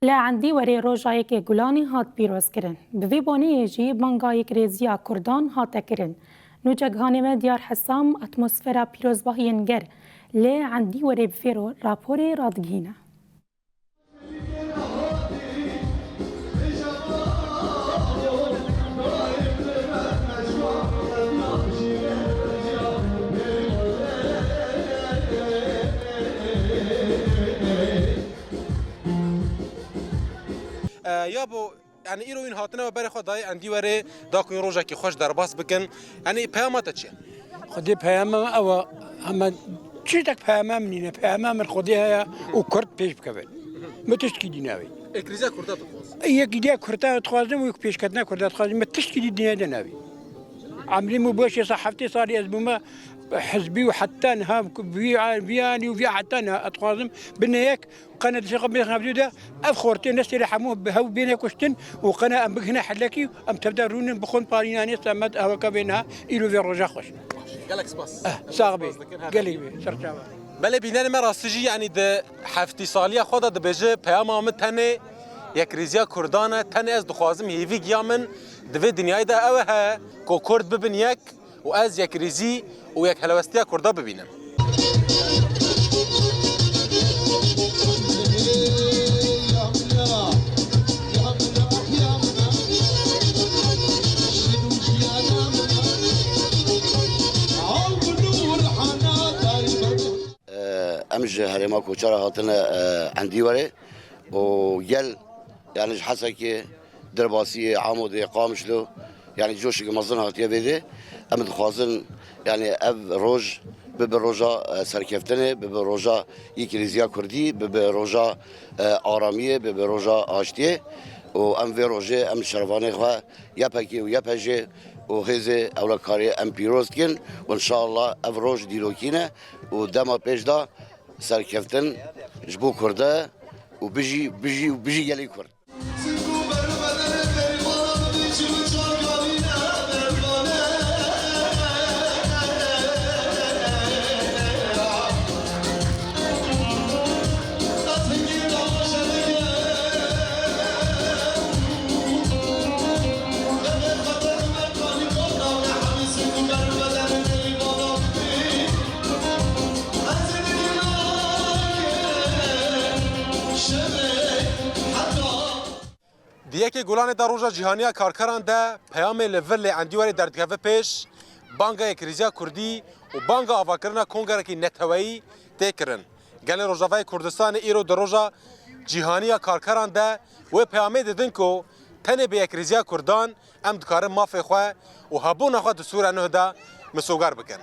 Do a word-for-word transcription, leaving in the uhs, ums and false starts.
Li Endîwerê roja yekê Gulanê hat pîrozkirin. Bi vî boneyê jî banga yekrêziya Kurdan hate kirin. Nûçe gihanê me Diyar Hesam atmosfera pîrozbahiyên ger li Endîwerê bi vê ro-, raporê radigihîne. E, ya bo, yani îro wîn hatine we berê xwe dayê Endîwerê da ku wîn rojekî xweş derbas bikin. Yani peyama te çi ye? Xwedê peyama me ew e, heme çi tek peyama min nîne. Peyama min Xwedê heye û Kurd pêş bikevin. Min tiştkî dî navê. Ekrîza Kurda dixwaz. Yekî diya Kurda dixwazim û yek pêşketina Kurda dixwazim. Min tiştkî dî dinya de navê. Emrê min bû şêst û heftê salî ez bûme hizbî û heta niha vî, vî anî û vî heta niha ez dixwazim bine yek. Qene dişê xwe bêxin hevdû de, ev xortê neslê hemû bi hev bêne kuştin û qene em bigihine helekî û em tevde rûnin bixwin parînanê semed eweke bê niha îro vê roja xweş. Gelek spas. Eh, sax bê. Spas dikin, her Gelek bê. Serçava. Belê bînerê me rastî jî, yanî di heftî saliya xwe de dibêje, peyama min tenê yekrêziya Kurdan e, tenê ez dixwazim hêvî giya min di vê dinyayê de ew e heye ku Kurd bibin yek, û ez yekrêzî û yekhelwestiya Kurda bibînim. Em ji herêma Koçara hatine, e, Endîwerê û gel, yani ji Hesekê, Dirbasiyê, Amodê, Qamişlo, yani coşeke mezin hatiye vê dê. Em dixwazin, yani ev roj bibe roja, e, serkeftinê, bibe roja yekirêziya Kurdî, bibe roja, e, aramiyê, bibe roja aştiyê. Û em vê rojê em şervanê xwe Y P G û Y P J û hêzê ewlekariyê em pîroz dikin. Û inşallah ev roj dîrokî ne û dema pêş de serkeftin ji bo Kurd e û bijî, bijî û bijî gelê Kurd. Di yekê Gulanê de Roja Cîhanî ya Karkeran de peyamê li vir lê Endîwarê derdikeve pêş, banga yekrêziya Kurdî û banga avakirina kongerekî neteweyî tê kirin. Gelê Rojavayê Kurdistanê îro di Roja Cîhanî ya Karkeran de wê peyamê didin ku tenê bi yekrêziya Kurdan em dikarin mafê xwe û hebûna xwe di Sûre Nuh de misoger bikin.